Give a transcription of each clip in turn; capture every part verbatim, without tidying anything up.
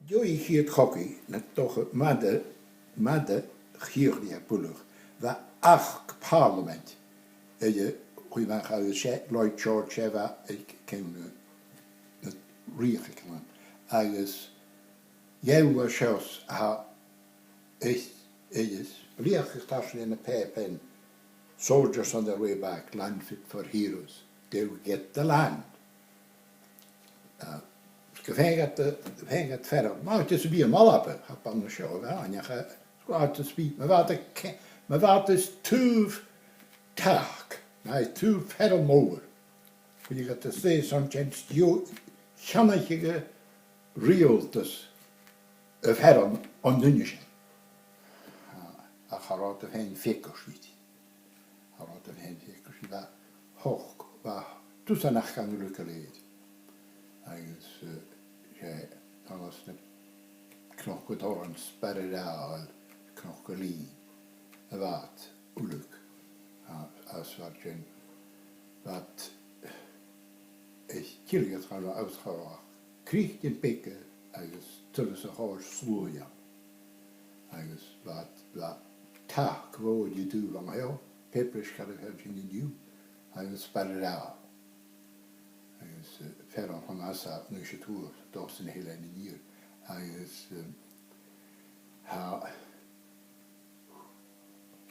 Dè a' chiad chogadh, na dòcha, madadh, madadh Chiarraí a' Bhuilg, bha Achd Pàrlamaid, eh, chuimhne agam, 's e Lloyd George, 's e bha aig ceann na, na rìoghachd aig an àm. Agus gheibh thu seo, a tha, is, is, bliadhna tarsainn na pàipear, "Soldiers on their way back, land fit for heroes, they'll get the land." Ah, gu faic iad, gu faic iad fearann, ma tha iad a' suidhe ann an Alba, tha banna seo, bha, an-dè, sguad a' suidhe, ma bha iad a' ce-, ma bha iad a' taobh tach, no taobh fearann mòr. Bhiodh iad a' suidhe san t-seann stiù-, cheannaicheadh riaghaltas a' bheirt ann an duine sin. Ah, ach cha robh iad a' faighinn fiacail siud. Cha robh iad a' faighinn fiacail siud, bha hoc, bha dusan aca ann an Lùcailéir. Agus, eh, 's e, tha nas na cnocadóirean Sparraidh Reàill, Cnoc a' Lìn, a bha iad uileag, a, às a' bhàrr sin. Bha iad, eh, tilleadh aca às a' chòrr, crìochan beaga agus turas a' chòrr sluaigh ann. Agus bha, bha tac mhòr an-diugh ann a sheo, Pepperidge, cha robh sin an-diugh, agus Sparraidh Reàill. Agus, eh, fearann chun às a, Naoise a Tuath, dòsan a h-uile an-diugh. Agus, eh, tha,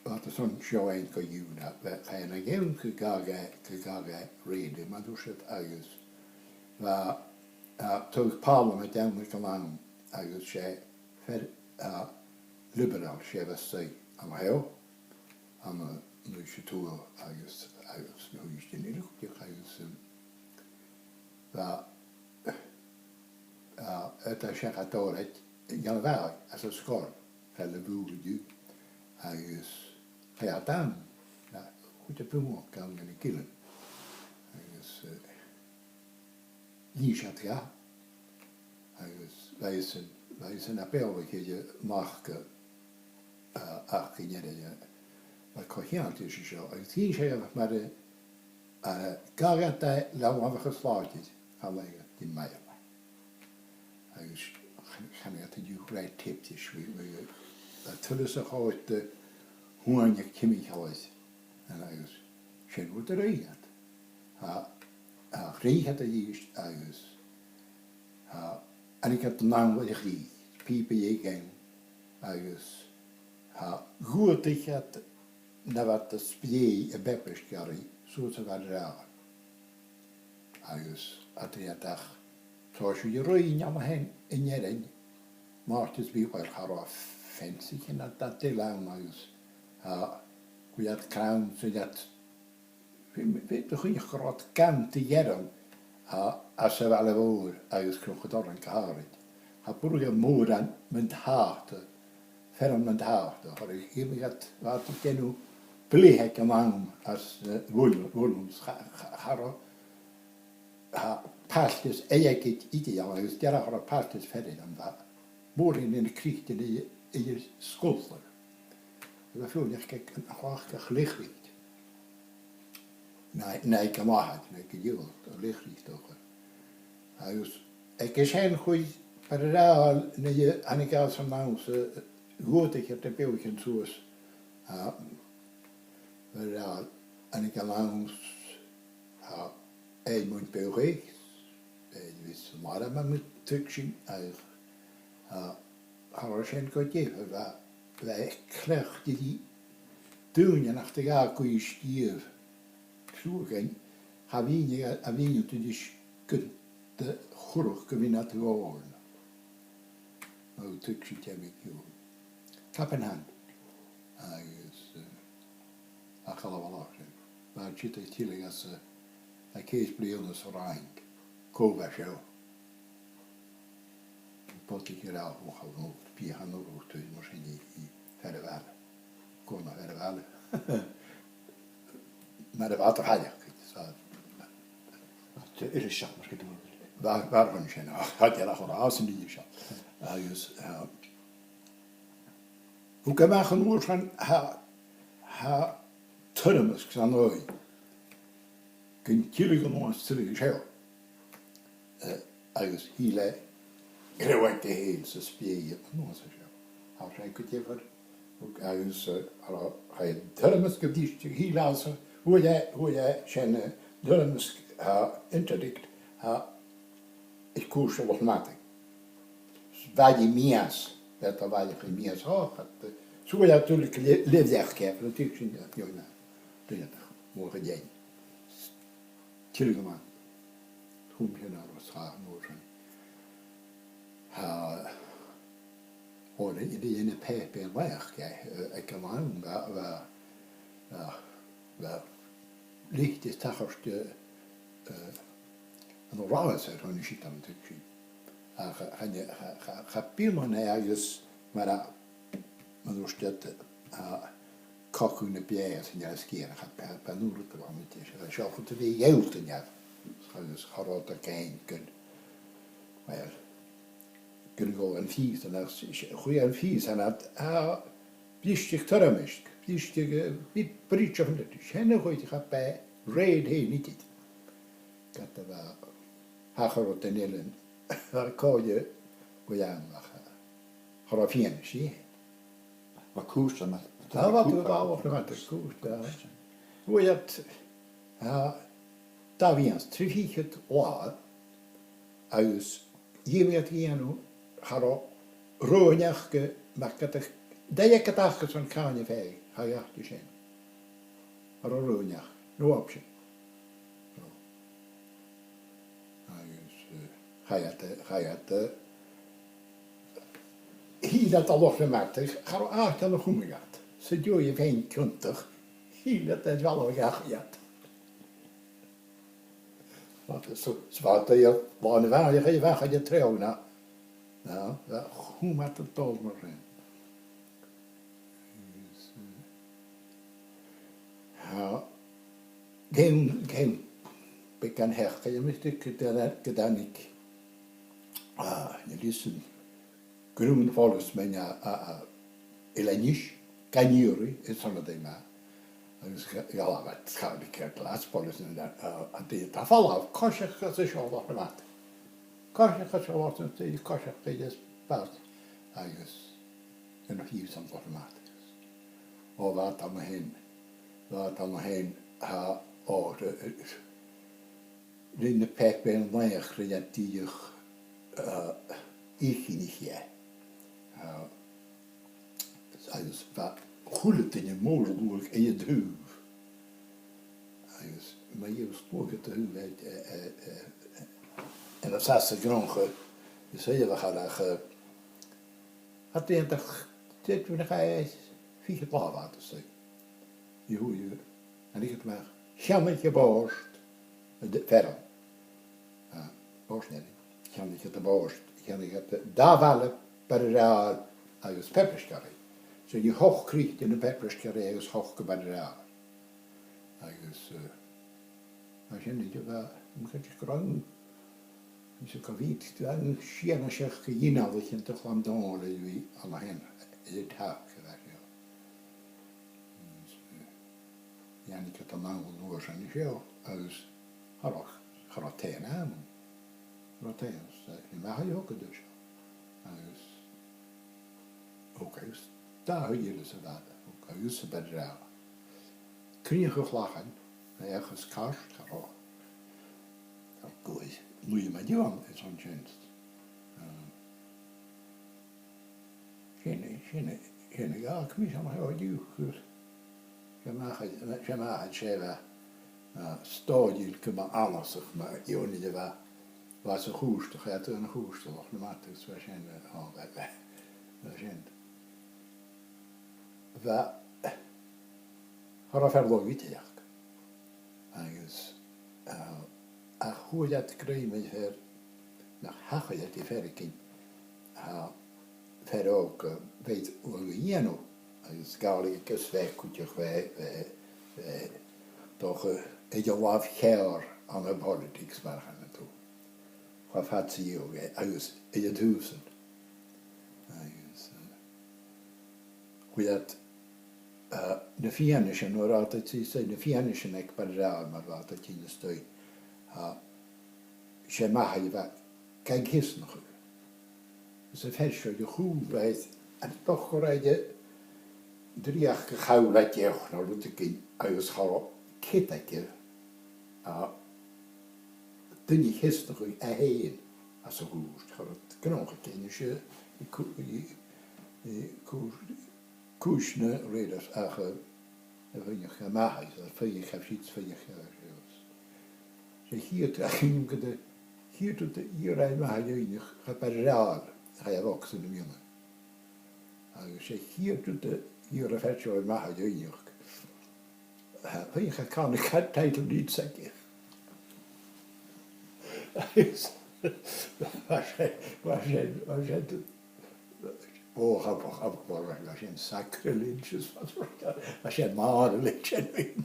bha iad airson seo fhaighinn co-dhiù, na, bha, chaidh an ceann gu gabhail, gu gabhail rèite, ma dh'fhaodas, agus bha, eh, tòrr Pàrlamaid ann aig an àm, agus 's e fear, eh, Liberail, 's e bha a-staigh ann a sheo, ann an Naoise a Tuath agus, agus na h-Uibhistean uile cuideachd agus, um, bha, eh, eadar seachad òraid, dhan a' bhàgh às an sgoil, far a bheil e an-diugh, agus chaidh iad ann, na, chuid a' bhuain, gun a' ghille. Agus, eh, dh'innis iad dha, agus bha esan, bha esan na beòthach aige, mac, eh, aca an fheadhainn, eh, bha co-cheangailte ris an seo, agus dh'innis e mar, eh, gabhail e leanabhachd slàinte, cha leig e dhan mhaigh. Agus chan, chan eil iad an-diugh red tape, is bha, bha, eh, turas a' chòta, eh, uaine timcheall air, agus sin rud a rinn iad. Tha, tha, chruidh iad a-rithist agus, tha, thàinig iad an àm a' chruidh, pìoba aig an, agus, tha, dh'fhuadaich iad na bha iad a' spreadhadh am Pepperidge Garraidh suas a' Bhaile Reàill. Agus eadar iad ach, tha sibh a' ruith an àm a th' ann an Èirinn, mar as bith, uill, cha robh fencing ann, na dad de làn agus, tha, chuir iad crann, 's iad, bha, bha, bha cuimhne agam gun robh iad gann de dh'fhearann, a, anns a' bhaile mhòr agus Cnoc an Dorain gu h-àraid. Tha buidheann mòr ann mun tàta, fearann mun tàta, chuir iad, bha iad a' dèanamh bleith aig an àm anns, eh, Wil-, Williams, cha, cha, cha robh, tha, pailteas airgid idir ann, agus dìreach cha robh pailteas fearainn ann, bha mòran de na crìochan air, air sgoltadh. Bha feadhainn aca a' cleachdadh leithrid. Na, na aig an athair, na aig an fhear, a' leithrid, dòcha. Agus aig an sin chuir Bàrr an Ràil, nuair a thàinig e às an anns, eh, dh'fhuadaich iad na beathaichean suas, a, Bàrr an Ràil, thàinig e an anns, a, aon mhuin beathach, eh, bhios mar a bha mi tuigsinn, agus, a, cha robh sin gu diofar, bha, bha e cleachdte ri daoine nach do dh'fhàg e sgiamh. Truaghain, cha bhithinn, a bhithinn an turas gun do chuireadh gu bhith nad bhòrn. Ò, tuigsinn, tha mi ciùin. Clap in hand. Agus, eh, a' call a bhalaich sin. Bha siud a' tilleadh às, eh, a' cheithir bliadhna sa Fhraing. Cò bha seo? Pòtaidh air a' chall, no, bidh e an uair ud, mar sin, i, i fear a' bhaile. Cò na fear a' bhaile. Mar a bha iad a' faireachdainn, so. Tha, iriseach mar gum biodh. Bha, bha rud sin, ach, tha, dìreach an rud sin iriseach. Agus, eh, thug e a-mach an uair sin, tha, tha, toirmeasg san dòigh gun tilleadh an uair sin seo. Eh, agus thill e, greadadh e fhèin 's a' spèidh a-nuas an seo. Tha sin gu diofar agus, eh, a' toirmisg gu bhith a' tighinn às a, bhuail e, bhuail e sin, eh, toirmisg, eh, interdict, eh, aig cùrsa Loch nam Madadh. Bhaile Mìos, bha e a' bhaile Mìos, o, bha e, 's bhuail e dùil gu leth-, leth-bhliadhna, bha e a' tighinn sin, eh, you know, duine mòr a dhèanamh. Tilleadh gu math. Chùm sin a-rithist an uair sin. Tha, o, ri, ri, ri na pàipearan-làitheachd, eh, aig an àm, bha, bha, bha, bha leithid a' tachairt, eh, eh, an ràmh air son a' sìde an tuigse. Ach cha, cha, cha, cha, cha b' ionnan e agus mar a, mar a thuirt iad, a, cogadh na beatha san Eilean Sgitheanach, cha b', b' e an uair ud a bh' ann an-diugh, seo chun a bhith a' ghealltainn air, agus cha robh iad ag aontachadh gun, well, gun ghabh am pìos ann, ach s-, s-, chuir am pìos ann iad, a, bristeadh toirmisg, bristeadh, eh, bhi-, breach of, sin a chuir, cha b' e rèidh fhèin idir. Ged a bha, thachair rud an eilean, air còmhradh gu leòr, ach, eh, cha robh fianais dheth. Bha cùrsa ma-, Tha, bha, bha, bha, bha, bha cùrsa, tha. Bhuail iad, tha, dà mhìos, trì fichead latha, agus dh'fheumadh iad a dhèanamh, cha robh roghainn aca, mar ged a, dè ged a thachair son cànan a phàigheadh, chaidh iad gu sin. Cha robh roghainn aca, no option. No. Agus, eh, chaidh iad, chaidh iad, eh, thill iad a Loch nam Madadh, cha robh àite ann a chumadh iad. 'S an dèidh a' bheinn ciontach, thill iad air bhealach dhachaigh iad. Bha, so, so bha iad, eh, làn a' bhàillidh, chaidh a' bheinn air an treòg na. Na, bha, chùm iad a' dol mar sin. Agus, eh, tha, ceann, ceann beagan sheachdain, tha mi a' smaoineachadh gun do, gun do thàinig, a, na leasan grunn phoilis mun a, a, a, Eilean Nis, gan iarraidh, is ann a dh'fheumadh. Agus gha-, ghabh iad, ghabh iad ceart glas poilis na, a, a, a dh'fhalbh, coiseachd às an seo Loch nam Madadh. Coiseachd às an seo Loch nam Madadh, coiseachd gu Nis, basta. Agus gun a thighinn san Loch nam Madadh. O, bha iad ann a shin. Bha iad ann a shin, tha, o, r-, r-, rinn na pàipearan-làitheachd, rinn iad dìreach, eh, inntinneach e. Eh, agus bha a h-uile duine mòr a' luadh air an taobh. Agus ma gheibh thu sluagh air an taobh, eh, eh, eh, eh, ann an sàs a' ghrunnd, is e a bh' ann ach, eh, tha daoine ach, dè, bha na chaidh fichead latha bha iad a-staigh. Iu, iu, an iad a-mach. Cheannaich a' bhòrd, a' d-, fearann. A, bòrd an fhearainn. Cheannaich iad a' bhòrd, cheannaich iad dà bhaile, Baile Real agus Peipearsgearraidh. So, dh'fheuch croit ann am Peipearsgearraidh agus dh'fheuch gu Baile Real. Agus, eh, mar sin, idir bha, am, cuid a' ghrunnd. Is e gu bhith, bha an sianaiseach gu ginealach an do chlann Dòmhnaill a bhith ann a shin, air an taca a bha seo. Is, eh, dhèanadh iad an àm an uair sin seo, agus cha robh, cha robh taigh ann. Cha robh taigh ann, 's, eh, 's e machair a thog iad an seo. Agus, thog iad dà thaigh eile sa bhaile, thog iad sa Baile Real. Crìoch a' chlachain, na each is cairt, cha robh. Gu, luaidh ma deidhinn, is an sin. Um, sin, sin, sin, a, gu mi sin, ma tha diùch, 's e machair, 's e machair, 's e bha, uh, stòiridh gu math annasach, ma dheidhinn a bha, bha sa chùrsa, chaidh iad dhan a' chùrsa, Loch nam Madadh, 's bha sin, uh, o, bha, bha, bha sin. Bha, cha robh fear laghaidh a' tighinn. Agus, eh, ach fhuair iad grèim air fear, nach thachair iad ri fearginn, eh, fear òg, eh, bheir uair a dhèanamh, agus gabhail agus bha e cuideachd, bha e, bha e, bha e, dòcha, aig an làmh cheàrr ann am politics mar a chanas tu. Cha b' fhada 's a gheibheadh e, agus air an taobh-san. Agus, eh, chuir iad, eh, na fianaisean, mar a bha iad a' toirt, na fianaisean aig Baile Real, mar a bha iad a' tighinn a-staigh. Eh, 's e machair a bha gan ceasnachadh. Is a' phearsa a chuala iad, an dochar aige dreuchd a chall a dhèanamh no rudeigin agus cha robh cead aige a duine cheasnachadh e fhèin às a' ghùrd. Cha robh gnothach aige, 's e, i cu-, i, i cùis-, cùisean a rèir a, a bhuineadh a mathais, a fhuireach a bhith fhuireach a bhith. 'S e a' chiad, a chinn gu dè, a' chiad rud a dh'iarr e math a dhèanamh, cha b' e real, cha e bhog san a mhionna. Agus 's e a' chiad rud a dh'iarr a' phearsa math a dhèanamh, tha, feuch a' cànain, cha title deeds aige. Agus bha sin, bha sin, bha sin, o, cha, cha, cha, bha sin sacrilege, is bha, bha sin màr a leithid sin.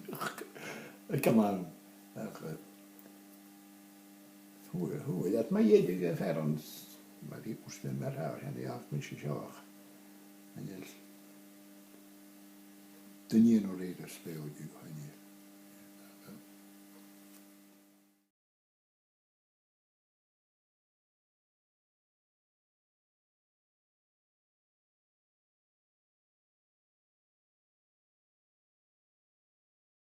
Come on. Ach, eh, thuirt, thuirt iad, ma dh'fhaodadh e a bhith ann, ma bha uisge mar a tha, chan eil ach mise seo. Chan eil duine a rèir a spèil dhiubh, chan eil.